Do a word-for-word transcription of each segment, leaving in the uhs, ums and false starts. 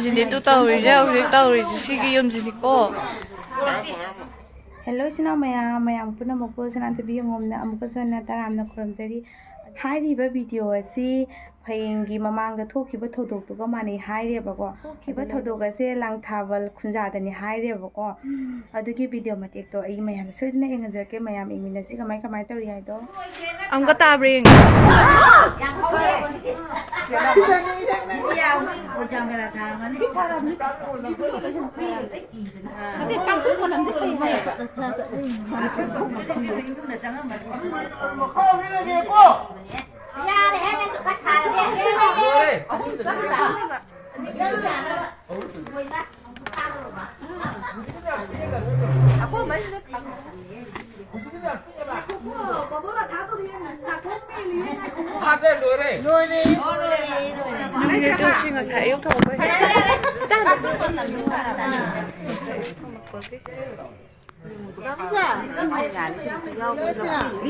ꯁꯤꯗꯤ two ꯇꯧꯔꯤꯁꯦ, ꯍꯧꯖꯤꯛ ꯇꯧꯔꯤꯁꯦ ꯁꯤꯒꯤ ꯌꯨꯝꯁꯤꯅꯤꯀꯣ꯫ ꯍꯦꯜꯂꯣ, ꯏꯆꯤꯟ ꯏꯅꯥꯎ ꯃꯌꯥꯝ, ꯃꯌꯥꯝ ꯄꯨꯝꯅꯃꯛꯄꯨ ꯁꯅꯥꯇꯣꯝꯕꯤ ꯌꯦꯡꯉꯣꯝꯅ ꯑꯃꯨꯛꯀꯁꯨ ꯍꯟꯅ ꯇꯔꯥꯝꯅ ꯈꯨꯔꯨꯝꯖꯔꯤ꯫ ꯍꯥꯏꯔꯤꯕ ꯚꯤꯗꯤꯑꯣ ꯑꯁꯤ ꯍꯌꯦꯡꯒꯤ ꯃꯃꯥꯡꯗ ꯊꯣꯛꯈꯤꯕ ꯊꯧꯗꯣꯛꯇꯨꯒ ꯃꯥꯟꯅꯩ ꯍꯥꯏꯔꯦꯕꯀꯣ꯫ ꯊꯣꯛꯈꯤꯕ ꯊꯧꯗꯣꯛ ꯑꯁꯦ ꯂꯥꯡꯊꯥꯕꯜ ꯈꯨꯟꯖꯥꯗꯅꯤ ꯍꯥꯏꯔꯦꯕꯀꯣ꯫ ꯑꯗꯨꯒꯤ ꯚꯤꯗꯤꯑꯣ ꯃꯇꯦꯛꯇꯣ ꯑꯩ ꯃꯌꯥꯝꯗ ꯁꯣꯏꯗꯅ ꯌꯦꯡꯍꯟꯖꯔꯛꯀꯦ꯫ ꯃꯌꯥꯝ ꯌꯦꯡꯃꯤꯟꯅꯁꯤ ꯀꯃꯥꯏ ꯀꯃꯥꯏ ꯇꯧꯔꯤ ꯍꯥꯏꯗꯣ꯫ ꯑꯃꯨꯛꯀ ꯇꯥꯕ꯭ꯔꯥ ꯌꯦꯡꯒꯦ꯫ ꯐꯥꯗꯦ, ꯂꯣꯏꯔꯦ꯫ ꯂꯣꯏꯔꯦ꯫ ꯌꯨꯝꯗ ꯇꯧꯁꯤ, ꯉꯁꯥꯏ ꯑꯌꯨꯛ ꯊꯣꯛꯄꯩ꯫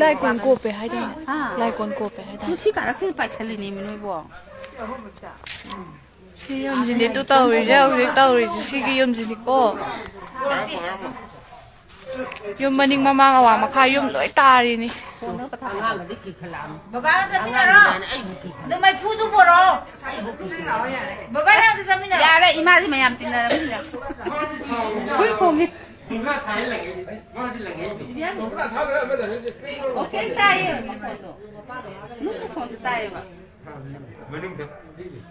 ꯂꯥꯏ ꯀꯣꯟ ꯀꯣꯞꯄꯦ ꯍꯥꯏꯗꯥꯏꯅꯦ? ꯂꯥꯏ ꯀꯣꯟ ꯀꯣꯞꯄꯦ ꯍꯥꯏꯗꯥꯏꯅꯦ? ꯉꯁꯤ ꯀꯥꯔꯛꯁꯤꯗ ꯄꯥꯏꯁꯜꯂꯤꯅꯦꯃꯤ ꯅꯣꯏꯕꯣ꯫ ꯁꯤ ꯌꯨꯝꯁꯤꯅꯦ ꯇꯨ ꯇꯧꯔꯤꯁꯦ, ꯍꯧꯖꯤꯛ ꯇꯧꯔꯤꯁꯦ ꯁꯤꯒꯤ ꯌꯨꯝꯁꯤꯅꯤꯀꯣ꯫ ꯌꯨꯝ ꯃꯅꯤꯡ ꯃꯃꯥꯡ ꯑꯋꯥꯡ ꯃꯈꯥ ꯌꯨꯝ ꯂꯣꯏ ꯇꯥꯔꯤꯅꯤ꯫ ꯕꯕꯥꯒ ꯆꯠꯃꯤꯟꯅꯔꯣ꯫ ꯑꯗꯨ ꯃꯩꯐꯨꯗꯨ ꯄꯣꯔꯛꯑꯣ꯫ ꯕꯕꯥ ꯅꯪꯁꯨ ꯆꯠꯃꯤꯟꯅꯔꯣ꯫ ꯌꯥꯔꯦ, ꯏꯃꯥꯗꯤ ꯃꯌꯥꯝ ꯇꯤꯟꯅꯔꯕꯅꯤꯅ꯫ ꯍꯨꯏ ꯈꯣꯡꯉꯤ꯫ ꯏꯕꯦꯝꯃ, ꯃꯈꯣꯟ ꯇꯥꯏꯌꯦ, ꯃꯈꯣꯟꯗꯣ꯫ ꯅꯨꯡ ꯃꯈꯣꯟꯗꯣ ꯇꯥꯏꯌꯦꯕ꯫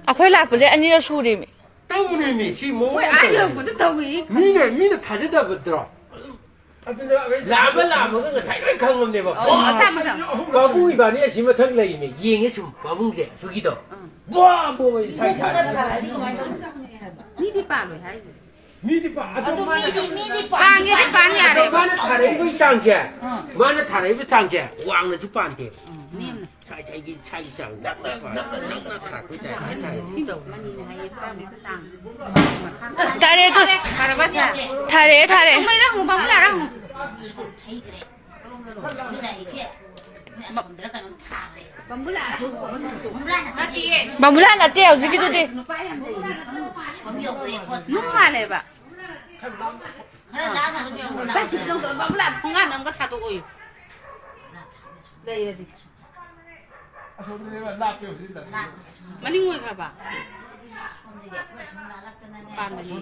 ꯑꯩꯈꯣꯏ ꯂꯥꯛꯄꯁꯦ ꯑꯅꯤꯔꯛ ꯁꯨꯔꯦꯃꯤ꯫ ꯇꯧꯕꯅꯦꯃꯤ, ꯁꯤ ꯃꯑꯣꯡ ꯃꯣꯏ ꯑꯃ ꯑꯥ ꯇꯧꯋꯦ꯫ ꯌꯧꯔꯛꯄꯗ ꯇꯧꯏ꯫ ꯃꯤꯅ, ꯃꯤꯅ ꯊꯥꯖꯗꯕꯗ꯭ꯔꯣ? ꯂꯥꯛꯑꯝꯃ, ꯂꯥꯛꯑꯝꯃꯒ ꯉꯁꯥꯏ ꯂꯣꯏ ꯈꯪꯉꯝꯅꯦꯕ꯫ ꯑꯧ, ꯃꯁꯥ, ꯃꯁꯥ꯫ ꯄꯥꯕꯨꯡ ꯏꯕꯥꯅꯤ ꯑꯁꯤ ꯃꯊꯛ ꯂꯩꯔꯤꯅꯦ, ꯌꯦꯡꯉꯦ ꯁꯨꯝ ꯄꯥꯕꯨꯡꯁꯦ, ꯑꯁꯨꯒꯤꯗꯣ꯫ ꯕꯣ, ꯕꯣ, ꯏꯁꯥ ꯏꯊꯥ꯫ ꯃꯤꯗꯤ ꯄꯥꯜꯂꯣꯏ ꯍꯥꯏꯁꯦ꯫ ꯃꯤꯗꯤ ꯄꯥ-, ꯑꯗꯣ ꯑꯗꯨ ꯃꯥꯅ, ꯃꯤꯗꯤ, ꯃꯤꯗꯤ ꯑꯗꯣ ꯄꯥꯟ-, ꯃꯥꯅ ꯊꯥꯔꯛꯏꯕꯒꯤ ꯆꯥꯡꯁꯦ, ꯑꯥ꯫ ꯃꯥꯅ ꯊꯥꯔꯛꯏꯕ ꯆꯥꯡꯁꯦ ꯋꯥꯡꯅꯁꯨ ꯄꯥꯟꯗꯦ꯫ ꯎꯝ, ꯅꯦꯝꯅ꯫ ꯁꯥꯏ, ꯁꯥꯏꯒꯤ, ꯁꯥꯏꯒꯤ ꯆꯥꯡ ꯅꯛꯅ, ꯅꯛꯅ, ꯅꯛꯅ ꯊꯥꯔꯛꯄꯩ ꯇꯥꯏꯞ ꯍꯥꯏꯇꯥꯔꯦ꯫ ꯁꯤ ꯇꯧꯕꯅꯤꯅ ꯍꯥꯏꯌꯦ, ꯄꯥꯝꯃꯤꯕ ꯆꯥꯡ꯫ ꯊꯥꯔꯛꯑꯦ ꯑꯗꯨ꯫ ꯐꯔꯕ ꯁꯦ? ꯊꯥꯔꯛꯑꯦ, ꯊꯥꯔꯛꯑꯦ꯫ ꯀꯨꯝꯍꯩ ꯂꯥꯡꯉꯨ, ꯕꯥꯃꯨꯟ ꯂꯥꯛꯑꯣ꯫ ꯕꯥꯃꯨꯟ ꯂꯥꯛꯑꯣ꯫ ꯕꯥꯃꯨꯟ ꯂꯥꯛꯑꯣ꯫ ꯅꯠꯇꯤꯌꯦ꯫ ꯕꯥꯃꯨꯟ ꯂꯥꯛꯑꯣ ꯅꯠꯇꯦ ꯍꯧꯖꯤꯛꯀꯤꯗꯨꯗꯤ꯫ ꯅꯨꯄꯥ ꯌꯥꯝ ꯂꯩꯌꯦ꯫ ꯅꯨꯡ ꯃꯥꯜꯂꯦꯕ꯫ ꯆꯠꯈꯤꯕꯗꯧꯗꯣ ꯕꯥꯕꯨꯂꯥ ꯊꯣꯡꯒꯥꯟꯗ ꯑꯃꯨꯛꯀ ꯊꯥꯗꯣꯛꯑꯣꯌꯨ꯫ ꯂꯩꯔꯗꯤ꯫ ꯃꯅꯤꯡ ꯑꯣꯏꯈ꯭ꯔꯕ? ꯃꯄꯥꯟꯗꯅꯤ꯫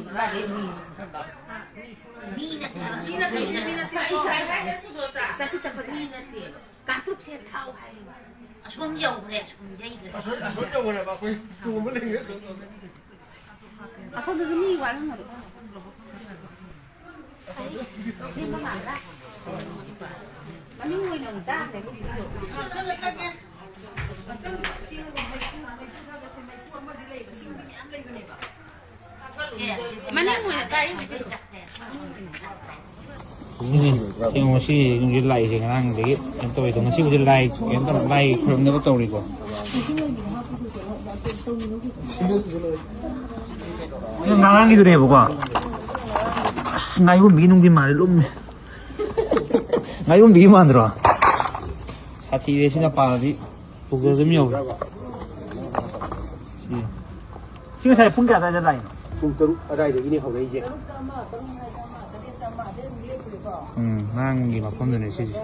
ꯆꯠꯇꯤ ꯆꯠꯄꯗ ꯀꯥꯡꯇ꯭ꯔꯨꯛꯁꯦ ꯊꯥꯎ ꯍꯥꯏꯌꯦꯕ꯫ ꯑꯁꯣꯝ ꯌꯧꯈ꯭ꯔꯦ, ꯑꯁꯣꯝ ꯌꯩꯈ꯭ꯔꯦ꯫ ꯑꯁꯣꯝ, ꯑꯁꯣꯝ ꯌꯧꯈ꯭ꯔꯦꯕ, ꯑꯩꯈꯣꯏ ꯇꯣꯡꯕ ꯂꯩꯔꯦ꯫ ꯑꯁꯣꯝꯗꯁꯨ ꯃꯤ ꯋꯥꯠꯂꯝꯒꯅꯤ꯫ ꯁꯦꯝꯕ ꯃꯥꯜꯂꯦ꯫ ꯃꯃꯤꯡ ꯑꯣꯏꯅ ꯑꯃꯨꯛ ꯇꯥꯈ꯭ꯔꯦ꯫ ꯃꯅꯤꯡ ꯑꯣꯏꯅ ꯇꯥꯏ꯫ ꯌꯦꯡꯉꯣ, ꯁꯤ ꯌꯨꯝꯁꯤ ꯂꯥꯏꯁꯦ ꯉꯔꯥꯡꯗꯒꯤ ꯀꯩꯅꯣ ꯇꯧꯋꯤꯗꯣ, ꯉꯁꯤꯕꯨꯗꯤ ꯂꯥꯏ ꯀꯩꯅꯣ ꯇꯧꯔ, ꯂꯥꯏ ꯈꯨꯔꯨꯝꯅꯕ ꯇꯧꯔꯤꯀꯣ꯫ ꯁꯤ ꯉꯔꯥꯡꯒꯤꯗꯨꯅꯦꯕꯀꯣ꯫ ꯑꯁ, ꯉꯥꯌꯣꯟꯕꯤꯒꯤ ꯅꯨꯡꯗꯤ ꯃꯥꯜꯂꯦ, ꯂꯨꯝꯃꯦ꯫ ꯉꯥꯌꯣꯟꯕꯤꯒꯤ ꯃꯥꯟꯗ꯭ꯔꯣ? ꯁꯥꯊꯤꯔꯦ ꯁꯤꯅ ꯄꯥꯜꯂꯗꯤ꯫ ꯄꯨꯒꯜ ꯑꯗꯨꯝ ꯌꯧꯏ꯫ ꯁꯤ꯫ ꯁꯤ ꯉꯁꯥꯏ ꯄꯨꯡ ꯀꯌꯥ ꯑꯗꯥꯏꯗ ꯂꯥꯛꯏꯅꯣ? ꯄꯨꯡ ꯇꯔꯨꯛ ꯑꯗꯥꯏꯗꯒꯤꯅꯦ ꯍꯧꯔꯛꯏꯁꯦ꯫ ꯎꯝ, ꯉꯔꯥꯡꯒꯤ ꯃꯐꯝꯗꯨꯅꯦ ꯁꯤꯁꯦ꯫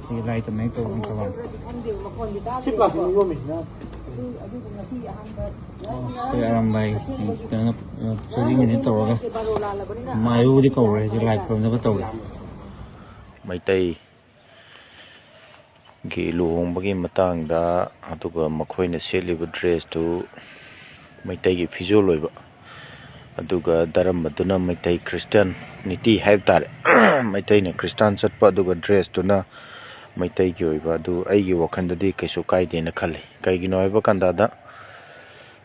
ꯁꯤ ꯂꯥꯏ ꯇꯝꯃꯦ ꯇꯧꯕ ꯃꯇꯝ꯫ ꯁꯤ ꯄ꯭ꯂꯥꯁꯇꯤꯛ ꯌꯣꯝꯃꯤꯁꯤꯅ꯫ ꯑꯩꯈꯣꯏ ꯑꯔꯥꯝꯕꯥꯏ, ꯀꯩꯅꯣ, ꯆꯍꯤ ꯃꯤꯅꯤꯠ ꯇꯧꯔꯒ ꯃꯥꯏꯕꯨꯗꯤ ꯀꯧꯔꯦ, ꯍꯧꯖꯤꯛ ꯂꯥꯏ ꯈꯨꯔꯨꯝꯅꯕ ꯇꯧꯔꯦ꯫ ꯃꯩꯇꯩ ꯒꯤ ꯂꯨꯍꯣꯡꯕꯒꯤ ꯃꯇꯥꯡꯗ, ꯑꯗꯨꯒ ꯃꯈꯣꯏꯅ ꯁꯦꯠꯂꯤꯕ ꯗ꯭ꯔꯦꯁꯇꯨ ꯃꯩꯇꯩꯒꯤ ꯐꯤꯖꯣꯜ ꯑꯣꯏꯕ, ꯑꯗꯨꯒ ꯙꯔꯃꯗꯨꯅ ꯃꯩꯇꯩ ꯈ꯭ꯔꯤꯁꯇꯤꯌꯥꯟ ꯅꯤꯇꯤ ꯍꯥꯏꯕ ꯇꯥꯔꯦ꯫ ꯃꯩꯇꯩꯅ ꯈ꯭ꯔꯤꯁꯇꯥꯟ ꯆꯠꯄ, ꯑꯗꯨꯒ ꯗ꯭ꯔꯦꯁꯇꯨꯅ ꯃꯩꯇꯩꯒꯤ ꯑꯣꯏꯕ, ꯑꯗꯨ ꯑꯩꯒꯤ ꯋꯥꯈꯜꯗꯗꯤ ꯀꯩꯁꯨ ꯀꯥꯏꯗꯦꯅ ꯈꯜꯂꯤ꯫ ꯀꯩꯒꯤꯅꯣ ꯍꯥꯏꯕ ꯀꯥꯟꯗ,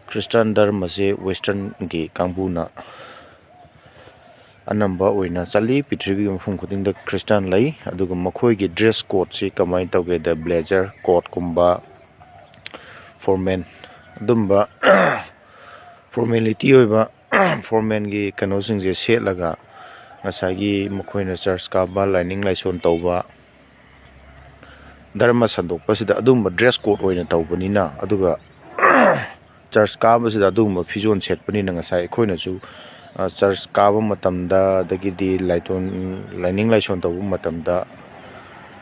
ꯈ꯭ꯔꯤꯁꯇꯥꯟ ꯙꯔꯃꯁꯦ ꯋꯦꯁꯇꯔꯟꯒꯤ ꯀꯥꯡꯕꯨꯅ ꯑꯅꯝꯕ ꯑꯣꯏꯅ ꯆꯠꯂꯤ꯫ ꯄ꯭ꯔꯤꯊꯤꯕꯤꯒꯤ ꯃꯐꯝ ꯈꯨꯗꯤꯡꯗ ꯈ꯭ꯔꯤꯁꯇꯥꯟ ꯂꯩ꯫ ꯑꯗꯨꯒ ꯃꯈꯣꯏꯒꯤ ꯗ꯭ꯔꯦꯁ ꯀꯣꯗꯁꯤ ꯀꯃꯥꯏꯅ ꯇꯧꯒꯦꯗ, ꯕ꯭ꯂꯦꯖꯔ ꯀꯣꯗꯀꯨꯝꯕ, ꯐꯣꯔꯃꯦꯜ, ꯑꯗꯨꯝꯕ ꯐꯣꯔꯃꯦꯂꯤꯇꯤ ꯑꯣꯏꯕ ꯐꯣꯔꯃꯦꯜꯒꯤ ꯀꯩꯅꯣꯁꯤꯡꯁꯦ ꯁꯦꯠꯂꯒ, ꯉꯁꯥꯏꯒꯤ ꯃꯈꯣꯏꯅ ꯆꯔꯆ ꯀꯥꯕ, ꯂꯥꯏꯅꯤꯡ ꯂꯥꯏꯁꯣꯟ ꯇꯧꯕ, ꯙꯔꯃ ꯁꯟꯗꯣꯛꯄꯁꯤꯗ ꯑꯗꯨꯝꯕ ꯗ꯭ꯔꯦꯁ ꯀꯣꯗ ꯑꯣꯏꯅ ꯇꯧꯕꯅꯤꯅ, ꯑꯗꯨꯒ ꯆꯔꯆ ꯀꯥꯕꯁꯤꯗ ꯑꯗꯨꯒꯨꯝꯕ ꯐꯤꯖꯣꯜ ꯁꯦꯠꯄꯅꯤꯅ ꯉꯁꯥꯏ ꯑꯩꯈꯣꯏꯅꯁꯨ, ꯑ, ꯆꯔꯆ ꯀꯥꯕ ꯃꯇꯝꯗ, ꯑꯗꯒꯤꯗꯤ ꯂꯥꯏꯇꯣꯟ, ꯂꯥꯏꯅꯤꯡ ꯂꯥꯏꯁꯣꯟ ꯇꯧꯕ ꯃꯇꯝꯗ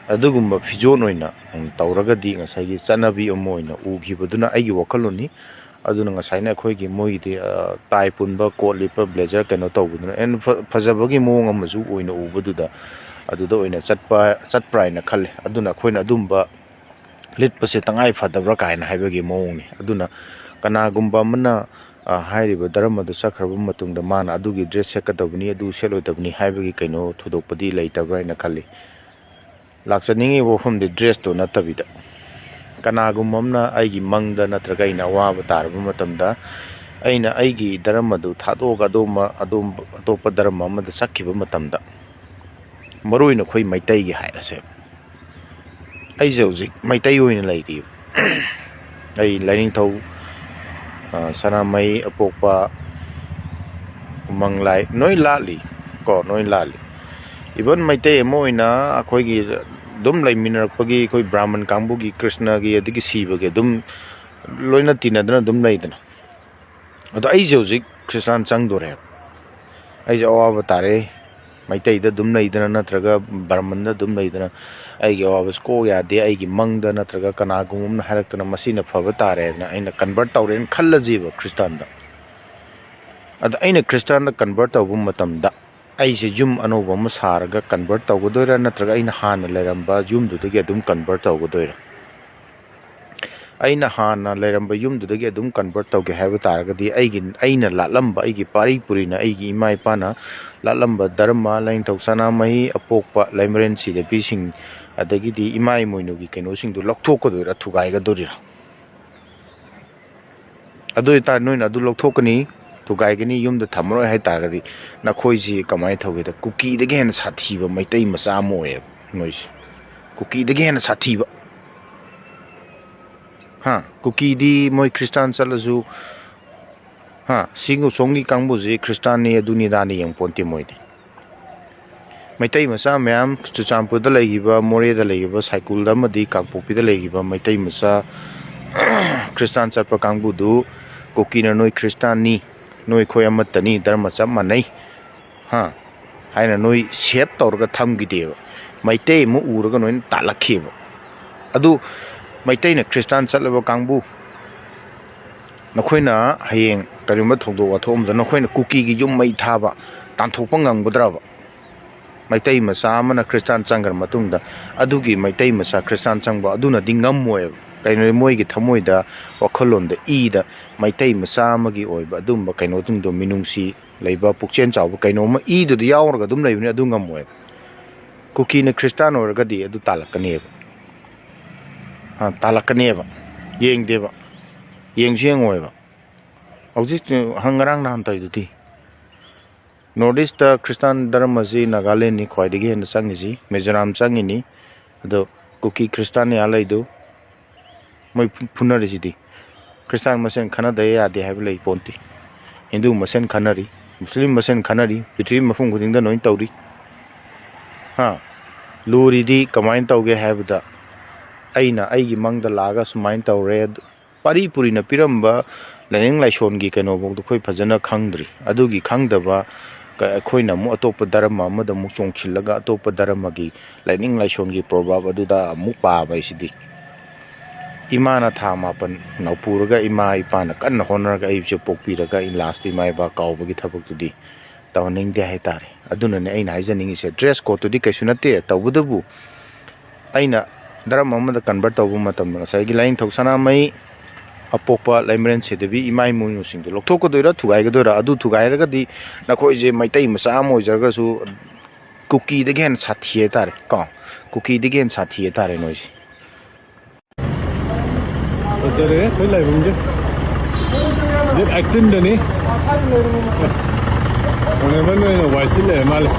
ꯑꯗꯨꯒꯨꯝꯕ ꯐꯤꯖꯣꯜ ꯑꯣꯏꯅ, ꯎꯝ, ꯇꯧꯔꯒꯗꯤ ꯉꯁꯥꯏꯒꯤ ꯆꯠꯅꯕꯤ ꯑꯃ ꯑꯣꯏꯅ ꯎꯈꯤꯕꯗꯨꯅ ꯑꯩꯒꯤ ꯋꯥꯈꯜꯂꯣꯟꯅꯤ꯫ ꯑꯗꯨꯅ ꯉꯁꯥꯏꯅ ꯑꯩꯈꯣꯏꯒꯤ ꯃꯣꯏꯒꯤꯗꯤ, ꯑ, ꯇꯥꯏ ꯄꯨꯟꯕ, ꯀꯣꯠ ꯂꯤꯠꯄ, ꯕ꯭ꯂꯦꯖꯔ ꯀꯩꯅꯣ ꯇꯧꯕꯗꯨꯅ, ꯑꯦꯟ ꯐ-, ꯐꯖꯕꯒꯤ ꯃꯑꯣꯡ ꯑꯃꯁꯨ ꯑꯣꯏꯅ ꯎꯕꯗꯨꯗ ꯑꯗꯨꯗ ꯑꯣꯏꯅ ꯆꯠꯄ, ꯆꯠꯄ꯭ꯔꯥ ꯍꯥꯏꯅ ꯈꯜꯂꯦ꯫ ꯑꯗꯨꯅ ꯑꯩꯈꯣꯏꯅ ꯑꯗꯨꯝꯕ ꯂꯤꯠꯄꯁꯦ ꯇꯉꯥꯏ ꯐꯗꯕ꯭ꯔꯥ ꯀꯥꯏꯅ ꯍꯥꯏꯕꯒꯤ ꯃꯑꯣꯡꯅꯤ꯫ ꯑꯗꯨꯅ ꯀꯅꯥꯒꯨꯝꯕ ꯑꯃꯅ, ꯑ, ꯍꯥꯏꯔꯤꯕ ꯙꯔꯃꯗꯨ ꯆꯠꯈ꯭ꯔꯕ ꯃꯇꯨꯡꯗ ꯃꯥꯅ ꯑꯗꯨꯒꯤ ꯗ꯭ꯔꯦꯁ ꯁꯦꯠꯀꯗꯕꯅꯤ, ꯑꯗꯨ ꯁꯦꯠꯂꯣꯏꯗꯕꯅꯤ ꯍꯥꯏꯕꯒꯤ ꯀꯩꯅꯣ ꯊꯣꯏꯗꯣꯛꯄꯗꯤ ꯂꯩꯇꯕ꯭ꯔꯥ ꯍꯥꯏꯅ ꯈꯜꯂꯤ꯫ ꯂꯥꯛꯆꯅꯤꯡꯉꯤꯕ ꯋꯥꯐꯝꯗꯤ ꯗ꯭ꯔꯦꯁꯇꯨ ꯅꯠꯇꯕꯤꯗ, ꯀꯅꯥꯒꯨꯝꯕ ꯑꯃꯅ ꯑꯩꯒꯤ ꯃꯪꯗ ꯅꯠꯇ꯭ꯔꯒ ꯑꯩꯅ ꯑꯋꯥꯕ ꯇꯥꯔꯕ ꯃꯇꯝꯗ ꯑꯩꯅ ꯑꯩꯒꯤ ꯙꯔꯃꯗꯨ ꯊꯥꯗꯣꯛꯑꯒ ꯑꯗꯣꯝꯕ-, ꯑꯗꯣꯝ-, ꯑꯇꯣꯞꯄ ꯙꯔꯃ ꯑꯃꯗ ꯆꯠꯈꯤꯕ ꯃꯇꯝꯗ, ꯃꯔꯨ ꯑꯣꯏꯅ ꯑꯩꯈꯣꯏ ꯃꯩꯇꯩꯒꯤ ꯍꯥꯏꯔꯁꯦ, ꯑꯩꯁꯦ ꯍꯧꯖꯤꯛ ꯃꯩꯇꯩ ꯑꯣꯏꯅ ꯂꯩꯔꯤꯕ꯫ ꯑꯩ ꯂꯥꯏꯅꯤꯡꯊꯧ, ꯑ, ꯁꯅꯥꯃꯍꯤ, ꯑꯄꯣꯛꯄ, ꯎꯃꯪ ꯂꯥꯏ ꯂꯣꯏ ꯂꯥꯠꯂꯤ ꯀꯣ, ꯂꯣꯏ ꯂꯥꯠꯂꯤ꯫ Even ꯃꯩꯇꯩ ꯑꯃ ꯑꯣꯏꯅ ꯑꯩꯈꯣꯏꯒꯤ ꯑꯗꯨꯝ ꯂꯩꯃꯤꯟꯅꯔꯛꯄꯒꯤ ꯑꯩꯈꯣꯏ ꯕ꯭ꯔꯥꯍꯃꯟ ꯀꯥꯡꯕꯨꯒꯤ ꯀ꯭ꯔꯤꯁꯅꯒꯤ ꯑꯗꯒꯤ ꯁꯤꯕꯒꯤ ꯑꯗꯨꯝ ꯂꯣꯏꯅ ꯇꯤꯟꯅꯗꯅ ꯑꯗꯨꯝ ꯂꯩꯗꯅ꯫ ꯑꯗꯣ ꯑꯩꯁꯦ ꯍꯧꯖꯤꯛ ꯈ꯭ꯔꯤꯁꯇꯥꯟ ꯆꯪꯗꯣꯔꯦꯕ꯫ ꯑꯩꯁꯦ ꯑꯋꯥꯕ ꯇꯥꯔꯦ, ꯃꯩꯇꯩꯗ ꯑꯗꯨꯝ ꯂꯩꯗꯅ ꯅꯠꯇ꯭ꯔꯒ ꯕ꯭ꯔꯥꯍꯃꯟꯗ ꯑꯗꯨꯝ ꯂꯩꯗꯅ ꯑꯩꯒꯤ ꯑꯋꯥꯕꯁꯤ ꯀꯣꯛ ꯌꯥꯗꯦ, ꯑꯩꯒꯤ ꯃꯪꯗ ꯅꯠꯇ꯭ꯔꯒ ꯀꯅꯥꯒꯨꯝꯕ ꯑꯃꯅ ꯍꯥꯏꯔꯛꯇꯅ ꯃꯁꯤꯅ ꯐꯕ ꯇꯥꯔꯦ ꯍꯥꯏꯗꯅ ꯑꯩꯅ ꯀꯟꯚꯔꯠ ꯇꯧꯔꯦꯅ ꯈꯜꯂꯁꯦꯕ ꯈ꯭ꯔꯤꯁꯇꯥꯟꯗ꯫ ꯑꯗ ꯑꯩꯅ ꯈ꯭ꯔꯤꯁꯇꯥꯟꯗ ꯀꯟꯚꯔꯠ ꯇꯧꯕ ꯃꯇꯝꯗ ꯑꯩꯁꯦ ꯌꯨꯝ ꯑꯅꯧꯕ ꯑꯃ ꯁꯥꯔꯒ ꯀꯟꯚꯔꯠ ꯇꯧꯒꯗꯣꯏꯔꯥ, ꯅꯠꯇ꯭ꯔꯒ ꯑꯩꯅ ꯍꯥꯟꯅ ꯂꯩꯔꯝꯕ ꯌꯨꯝꯗꯨꯗꯒꯤ ꯑꯗꯨꯝ ꯀꯟꯚꯔꯠ ꯇꯧꯒꯗꯣꯏꯔꯥ? ꯑꯩꯅ ꯍꯥꯟꯅ ꯂꯩꯔꯝꯕ ꯌꯨꯝꯗꯨꯗꯒꯤ ꯑꯗꯨꯝ ꯀꯟꯚꯔꯠ ꯇꯧꯒꯦ ꯍꯥꯏꯕ ꯇꯥꯔꯒꯗꯤ, ꯑꯩꯒꯤ, ꯑꯩꯅ ꯂꯥꯠꯂꯝꯕ, ꯑꯩꯒꯤ ꯄꯥꯔꯤ ꯄꯨꯔꯤꯅ ꯑꯩꯒꯤ ꯏꯃꯥ ꯏꯄꯥꯅ ꯂꯥꯠꯂꯝꯕ ꯙꯔꯃ, ꯂꯥꯏꯅꯤꯡꯊꯧ ꯁꯅꯥꯃꯍꯤ, ꯑꯄꯣꯛꯄ, ꯂꯩꯃꯔꯦꯟ ꯁꯤꯗꯕꯤꯁꯤꯡ, ꯑꯗꯒꯤꯗꯤ ꯏꯃꯥ ꯏꯃꯣꯏꯅꯨꯒꯤ ꯀꯩꯅꯣꯁꯤꯡꯗꯨ ꯂꯧꯊꯣꯛꯀꯗꯣꯏꯔꯥ, ꯊꯨꯒꯥꯏꯒꯗꯣꯔꯤꯔꯥ? ꯑꯗꯨ ꯑꯣꯏꯇꯥꯔꯗꯤ ꯅꯣꯏꯅ ꯑꯗꯨ ꯂꯧꯊꯣꯛꯀꯅꯤ, ꯊꯨꯒꯥꯏꯒꯅꯤ, ꯌꯨꯝꯗ ꯊꯝꯃꯔꯣꯏ ꯍꯥꯏ ꯇꯥꯔꯒꯗꯤ, ꯅꯈꯣꯏꯁꯤ ꯀꯃꯥꯏꯅ ꯇꯧꯒꯦꯗ, ꯀꯨꯀꯤꯗꯒꯤ ꯍꯦꯟꯅ ꯁꯥꯊꯤꯕ ꯃꯩꯇꯩ ꯃꯆꯥ ꯑꯃ ꯑꯣꯏꯌꯦꯕ ꯅꯣꯏꯁꯦ꯫ ꯀꯨꯀꯤꯗꯒꯤ ꯍꯦꯟꯅ ꯁꯥꯊꯤꯕ꯫ ꯍꯥ? ꯀꯨꯀꯤꯗꯤ ꯃꯣꯏ ꯈ꯭ꯔꯤꯁꯇꯥꯟ ꯆꯠꯂꯁꯨ, ꯍꯥ, ꯁꯤꯒ ꯁꯣꯝꯒꯤ ꯀꯥꯡꯕꯨꯁꯤ ꯈ꯭ꯔꯤꯁꯇꯥꯟꯅꯤ, ꯑꯗꯨꯅꯤ, ꯑꯗꯥꯅꯤ ꯌꯦꯡ ꯄꯣꯟꯇꯦ ꯃꯣꯏꯗꯤ꯫ ꯃꯩꯇꯩ ꯃꯆꯥ ꯃꯌꯥꯝ ꯆꯨꯔꯆꯥꯟꯄꯨꯔꯗ ꯂꯩꯈꯤꯕ, ꯃꯣꯔꯦꯗ ꯂꯩꯈꯤꯕ, ꯁꯥꯏꯀꯨꯜꯗ ꯑꯃꯗꯤ ꯀꯥꯡꯄꯣꯛꯄꯤꯗ ꯂꯩꯈꯤꯕ ꯃꯩꯇꯩ ꯃꯆꯥ ꯈ꯭ꯔꯤꯁꯇꯥꯟ ꯆꯠꯄ ꯀꯥꯡꯕꯨꯗꯨ, "ꯀꯨꯀꯤꯅ ꯅꯣꯏ ꯈ꯭ꯔꯤꯁꯇꯥꯟꯅꯤ, ꯅꯣꯏ ꯑꯩꯈꯣꯏ ꯑꯃꯠꯇꯅꯤ, ꯙꯔꯃ ꯆꯞ ꯃꯥꯟꯅꯩ", ꯍꯥ, ꯍꯥꯏꯅ ꯅꯣꯏ ꯁꯦꯞ ꯇꯧꯔꯒ ꯊꯝꯈꯤꯗꯦꯕ꯫ ꯃꯩꯇꯩ ꯑꯃ ꯎꯔꯒ ꯅꯣꯏꯅ ꯇꯥꯜꯂꯛꯈꯤꯕ꯫ ꯑꯗꯨ ꯃꯩꯇꯩꯅ ꯈ꯭ꯔꯤꯁꯇꯥꯟ ꯆꯠꯂꯕ ꯀꯥꯡꯕꯨ, ꯅꯈꯣꯏꯅ ꯍꯌꯦꯡ ꯀꯔꯤꯒꯨꯝꯕ ꯊꯧꯗꯣꯛ ꯋꯥꯊꯣꯛ ꯑꯃꯗ ꯅꯈꯣꯏꯅ ꯀꯨꯀꯤꯒꯤ ꯌꯨꯝ ꯃꯩ ꯊꯥꯕ ꯇꯥꯟꯊꯣꯛꯄ ꯉꯝꯒꯗ꯭ꯔꯕ? ꯃꯩꯇꯩ ꯃꯆꯥ ꯑꯃꯅ ꯈ꯭ꯔꯤꯁꯇꯥꯟ ꯆꯪꯈ꯭ꯔ ꯃꯇꯨꯡꯗ ꯑꯗꯨꯒꯤ ꯃꯩꯇꯩ ꯃꯆꯥ ꯈ꯭ꯔꯤꯁꯇꯥꯟ ꯆꯪꯕ ꯑꯗꯨꯅꯗꯤ ꯉꯝꯃꯣꯏꯕ꯫ ꯀꯩꯅꯣꯗꯤ ꯃꯣꯏꯒꯤ ꯊꯃꯣꯏꯗ, ꯋꯥꯈꯜꯂꯣꯟꯗ, ꯏꯗ ꯃꯩꯇꯩ ꯃꯆꯥ ꯑꯃꯒꯤ ꯑꯣꯏꯕ ꯑꯗꯨꯝꯕ ꯀꯩꯅꯣꯁꯤꯡꯗꯣ, ꯃꯤꯅꯨꯡꯁꯤ ꯂꯩꯕ, ꯄꯨꯛꯆꯦꯜ ꯆꯥꯎꯕ ꯀꯩꯅꯣꯝꯃ ꯏꯗꯨꯗ ꯌꯥꯎꯔꯒ ꯑꯗꯨꯝ ꯂꯩꯕꯅꯤ, ꯑꯗꯨ ꯉꯝꯃꯣꯏꯕ꯫ ꯀꯨꯀꯤꯅ ꯈ꯭ꯔꯤꯁꯇꯥꯟ ꯑꯣꯏꯔꯒꯗꯤ ꯑꯗꯨ ꯇꯥꯜꯂꯛꯀꯅꯦꯕ꯫ ꯑ, ꯇꯥꯜꯂꯛꯀꯅꯦꯕ꯫ ꯌꯦꯡꯗꯦꯕ꯫ ꯌꯦꯡꯁꯨ ꯌꯦꯡꯉꯣꯏꯕ꯫ ꯍꯧꯖꯤꯛ ꯍꯪ-, ꯉꯔꯥꯡ ꯅꯍꯥꯟ ꯇꯧꯔꯤꯗꯨꯗꯤ꯫ ꯅꯣꯔꯠ ꯏꯁꯇ ꯈ꯭ꯔꯤꯁꯇꯥꯟ ꯙꯔꯃꯁꯤ ꯅꯥꯒꯥꯂꯦꯟꯅꯤ ꯈ꯭ꯋꯥꯏꯗꯒꯤ ꯍꯦꯟꯅ ꯆꯪꯉꯤꯁꯤ, ꯃꯤꯖꯣꯔꯥꯝ ꯆꯪꯉꯤꯅꯤ, ꯑꯗꯣ ꯀꯨꯀꯤ ꯈ꯭ꯔꯤꯁꯇꯥꯟ ꯌꯥ ꯂꯩꯗꯨ ꯃꯣꯏ ꯐꯨ-, ꯐꯨꯅꯔꯤꯁꯤꯗꯤ꯫ ꯈ꯭ꯔꯤꯁꯇꯥꯟ ꯃꯁꯦꯟ ꯈꯠꯅꯗ ꯌꯥꯗꯦ ꯍꯥꯏꯕ ꯂꯩ ꯄꯣꯟꯇꯦ꯫ ꯍꯤꯟꯗꯨ ꯃꯁꯦꯟ ꯈꯠꯅꯔꯤ, ꯃꯨꯁꯂꯤꯝ ꯃꯁꯦꯟ ꯈꯠꯅꯔꯤ, ꯄ꯭ꯔꯤꯊꯤꯕꯤ ꯃꯐꯝ ꯈꯨꯗꯤꯡꯗ ꯂꯣꯏ ꯇꯧꯔꯤ꯫ ꯍꯥ? ꯂꯨꯔꯤꯗꯤ ꯀꯃꯥꯏꯅ ꯇꯧꯒꯦ ꯍꯥꯏꯕꯗ, ꯑꯩꯅ ꯑꯩꯒꯤ ꯃꯪꯗ ꯂꯥꯛꯑꯒ ꯁꯨꯃꯥꯏꯅ ꯇꯧꯔꯦ, ꯑꯗꯨ ꯄꯥꯔꯤ ꯄꯨꯔꯤꯅ ꯄꯤꯔꯝꯕ ꯂꯥꯏꯅꯤꯡ ꯂꯥꯏꯁꯣꯟꯒꯤ ꯀꯩꯅꯣꯐꯥꯎꯗꯣ ꯑꯩꯈꯣꯏ ꯐꯖꯅ ꯈꯪꯗ꯭ꯔꯤ꯫ ꯑꯗꯨꯒꯤ ꯈꯪꯗꯕ ꯀ-, ꯑꯩꯈꯣꯏꯅ ꯑꯃꯨꯛ ꯑꯇꯣꯞꯄ ꯙꯔꯃ ꯑꯃꯗ ꯑꯃꯨꯛ ꯆꯣꯡꯁꯤꯜꯂꯒ ꯑꯇꯣꯞꯄ ꯙꯔꯃꯒꯤ ꯂꯥꯏꯅꯤꯡ ꯂꯥꯏꯁꯣꯟꯒꯤ ꯄ꯭ꯔꯣꯚꯥꯕ ꯑꯗꯨꯗ ꯑꯃꯨꯛ ꯄꯥꯕ ꯍꯥꯏꯁꯤꯗꯤ꯫ ꯏꯃꯥꯅ ꯊꯥ ꯃꯥꯄꯟ ꯅꯧꯄꯨꯔꯒ ꯏꯃꯥ ꯏꯄꯥꯅ ꯀꯟꯅ ꯍꯣꯠꯅꯔꯒ ꯑꯩꯁꯦ ꯄꯣꯛꯄꯤꯔꯒ ꯑꯩ ꯂꯥꯁꯇ ꯏꯃꯥ ꯏꯄꯥ ꯀꯥꯎꯕꯒꯤ ꯊꯕꯛꯇꯨꯗꯤ ꯇꯧꯍꯟꯅꯤꯡꯗꯦ ꯍꯥꯏꯇꯥꯔꯦ꯫ ꯑꯗꯨꯅꯅꯦ ꯑꯩꯅ ꯍꯥꯏꯖꯅꯤꯡꯉꯤꯁꯦ, ꯗ꯭ꯔꯦꯁ ꯀꯣꯗꯇꯨꯗꯤ ꯀꯩꯁꯨ ꯅꯠꯇꯦ, ꯇꯧꯕꯇꯕꯨ ꯑꯩꯅ ꯙꯔꯃ ꯑꯃꯗ ꯀꯟꯚꯔꯠ ꯇꯧꯕ ꯃꯇꯝꯗ ꯉꯁꯥꯏꯒꯤ ꯂꯥꯏꯅꯤꯡꯊꯧ ꯁꯅꯥꯃꯍꯤ, ꯑꯄꯣꯛꯄ ꯂꯩꯃꯔꯦꯟ ꯁꯤꯗꯕꯤ, ꯏꯃꯥ ꯏꯃꯣꯏꯅꯨꯁꯤꯡꯗꯣ ꯂꯧꯊꯣꯛꯀꯗꯣꯏꯔꯥ ꯊꯨꯒꯥꯏꯒꯗꯣꯏꯔꯥ? ꯑꯗꯨ ꯊꯨꯒꯥꯏꯔꯒꯗꯤ ꯅꯈꯣꯏꯁꯦ ꯃꯩꯇꯩ ꯃꯆꯥ ꯑꯃ ꯑꯣꯏꯖꯔꯒꯁꯨ ꯀꯨꯀꯤꯗꯒꯤ ꯍꯦꯟꯅ ꯁꯥꯊꯤ ꯍꯥꯏꯇꯥꯔꯦ ꯀꯣ, ꯀꯨꯀꯤꯗꯒꯤ ꯍꯦꯟꯅ ꯁꯥꯊꯤ ꯍꯥꯏꯇꯥꯔꯦ ꯅꯣꯏꯁꯦ꯫ ꯐꯖꯔꯦ ꯑꯩꯈꯣꯏ ꯂꯥꯏꯕꯨꯡꯁꯦ꯫ ꯗꯦꯠ ꯑꯩꯠꯇꯤꯟꯗꯅꯤ꯫ ꯑꯣꯅꯦꯃꯟ ꯑꯣꯏꯅ ꯋꯥꯏ ꯁꯤꯠ ꯂꯩꯔ ꯃꯥꯜꯂꯦ꯫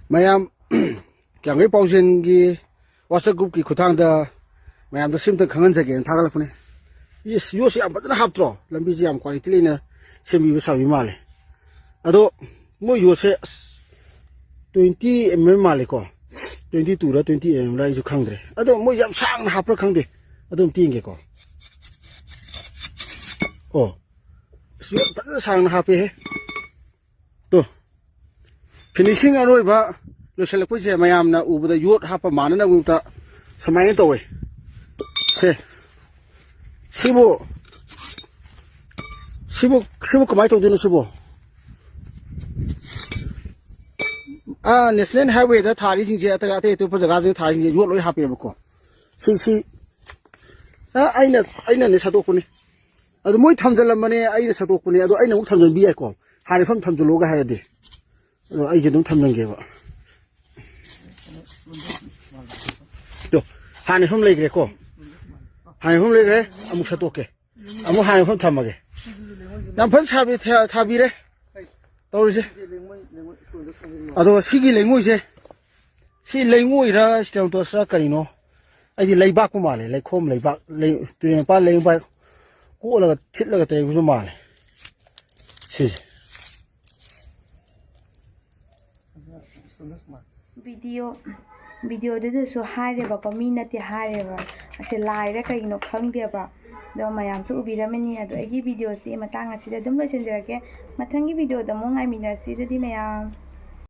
ꯃꯌꯥꯝ ꯀꯤꯌꯥꯝꯒꯩ ꯄꯥꯎꯖꯦꯟꯒꯤ WhatsApp groupꯀꯤ ꯈꯨꯠꯊꯥꯡꯗ ꯃꯌꯥꯝꯗ ꯁꯤꯝꯇꯪ ꯈꯪꯍꯟꯖꯒꯦꯅ ꯊꯥꯒꯠꯂꯛꯄꯅꯦ꯫ ꯏꯁ, ꯌꯣꯠꯁꯤ ꯌꯥꯝ ꯐꯖꯅ ꯍꯥꯞꯇ꯭ꯔꯣ? ꯂꯝꯕꯤꯁꯤ ꯌꯥꯝ quality ꯂꯩꯅ ꯁꯦꯝꯕꯤꯕ ꯁꯥꯕꯤ ꯃꯥꯜꯂꯦ꯫ ꯑꯗꯣ ꯃꯣꯏ ꯌꯣꯠꯁꯦ ꯑꯁ, twenty mm ꯃꯥꯜꯂꯦꯀꯣ, twenty two ꯔ twenty mm ꯔ ꯑꯩꯁꯨ ꯈꯪꯗ꯭ꯔꯦ꯫ ꯑꯗꯣ ꯃꯣꯏ ꯌꯥꯝ ꯁꯥꯡꯅ ꯍꯥꯞꯄ꯭ꯔꯥ ꯈꯪꯗꯦ, ꯑꯗꯨꯝ ꯌꯦꯡꯒꯦꯀꯣ꯫ ꯑꯣ, ꯑꯁ, ꯌꯣꯠ ꯐꯖꯅ ꯁꯥꯡꯅ ꯍꯥꯞꯄꯦꯍꯦ꯫ ꯇꯣ, finishing ꯑꯔꯣꯏꯕ ꯂꯣꯏꯁꯤꯜꯂꯛꯄꯩꯁꯦ ꯃꯌꯥꯝꯅ ꯎꯕꯗ ꯌꯣꯠ ꯍꯥꯞꯄ ꯃꯥꯟꯅꯅꯕꯒꯤꯗꯃꯛꯇ ꯁꯨꯃꯥꯏꯅ ꯇꯧꯋꯦ꯫ ꯁꯦ, ꯁꯤꯕꯨ, ꯁꯤꯕꯨ, ꯁꯤꯕꯨ ꯀꯃꯥꯏꯅ ꯇꯧꯗꯣꯏꯅꯣ ꯁꯤꯕꯨ? ꯑꯥ, National Highwayꯗ ꯊꯥꯔꯤꯁꯤꯡꯁꯦ, ꯑꯇꯩ, ꯑꯇꯩ ꯑꯇꯣꯞꯄ ꯖꯒꯥꯁꯤꯡꯗ ꯊꯥꯔꯤꯁꯤꯡꯁꯦ ꯌꯣꯠ ꯂꯣꯏ ꯍꯥꯞꯄꯦꯕꯀꯣ꯫ ꯁꯤ, ꯁꯤ, ꯑ, ꯑꯩꯅ, ꯑꯩꯅꯅꯦ ꯁꯠꯇꯣꯛꯄꯅꯤ꯫ ꯑꯗꯨ ꯃꯣꯏ ꯊꯝꯖꯜꯂꯝꯕꯅꯦ, ꯑꯩꯅ ꯁꯠꯇꯣꯛꯄꯅꯦ꯫ ꯑꯗꯣ ꯑꯩꯅ ꯑꯃꯨꯛ ꯊꯝꯖꯟꯕꯤ ꯌꯥꯏꯀꯣ, ꯍꯥꯟꯅ ꯃꯐꯝ ꯊꯝꯖꯜꯂꯣꯒ ꯍꯥꯏꯔꯗꯤ꯫ ꯑꯗꯣ ꯑꯩꯁꯦ ꯑꯗꯨꯝ ꯊꯝꯖꯟꯒꯦꯕ꯫ ꯇꯣ, ꯍꯥꯟꯅ ꯃꯐꯝ ꯂꯩꯈ꯭ꯔꯦꯀꯣ, ꯍꯥꯟꯅ ꯃꯐꯝ ꯂꯩꯈ꯭ꯔꯦ꯫ ꯑꯃꯨꯛ ꯁꯠꯇꯣꯛꯀꯦ, ꯑꯃꯨꯛ ꯍꯥꯟꯅ ꯃꯐꯝ ꯊꯝꯃꯒꯦ꯫ ꯌꯥꯝ ꯐꯖꯅ ꯁꯥꯕꯤ-, ꯊꯥ-, ꯊꯥꯕꯤꯔꯦ ꯇꯧꯔꯤꯁꯦ꯫ ꯑꯗꯣ ꯁꯤꯒꯤ ꯂꯩꯉꯣꯏꯁꯦ, ꯁꯤ ꯂꯩꯉꯣꯏꯔ ꯁ꯭ꯇꯦꯝꯇꯣꯁꯔ ꯀꯔꯤꯅꯣ? ꯑꯩꯗꯤ ꯂꯩꯕꯥꯛꯄꯨ ꯃꯥꯜꯂꯦ, ꯂꯩꯈꯣꯝ ꯂꯩꯕꯥꯛ, ꯂꯩ-, ꯇꯨꯔꯦꯟ ꯃꯄꯥꯟ ꯂꯩꯕꯥꯛ ꯀꯣꯠꯂꯒ ꯊꯤꯠꯂꯒ ꯇꯧꯕꯁꯨ ꯃꯥꯜꯂꯦ ꯁꯤꯁꯦ꯫ ꯚꯤꯗꯤꯑꯣ ꯚꯤꯗꯤꯑꯣꯗꯨꯗꯁꯨ ꯍꯥꯏꯔꯦꯕꯀꯣ, ꯃꯤ ꯅꯠꯇꯦ ꯍꯥꯏꯔꯦꯕ꯫ ꯑꯁꯦ ꯂꯥꯏꯔ ꯀꯩꯅꯣ ꯈꯪꯗꯦꯕ꯫ ꯑꯗꯣ ꯃꯌꯥꯝꯁꯨ ꯎꯕꯤꯔꯝꯃꯅꯤ꯫ ꯑꯗꯣ ꯑꯩꯒꯤ ꯚꯤꯗꯤꯑꯣꯁꯤ ꯃꯇꯥꯡ ꯑꯁꯤꯗ ꯑꯗꯨꯝ ꯂꯣꯏꯁꯤꯟꯖꯔꯒꯦ꯫ ꯃꯊꯪꯒꯤ ꯚꯤꯗꯤꯑꯣꯗ ꯑꯃꯨꯛ ꯉꯥꯏꯃꯤꯟꯅꯔꯁꯤ ꯑꯗꯨꯗꯤ ꯃꯌꯥꯝ꯫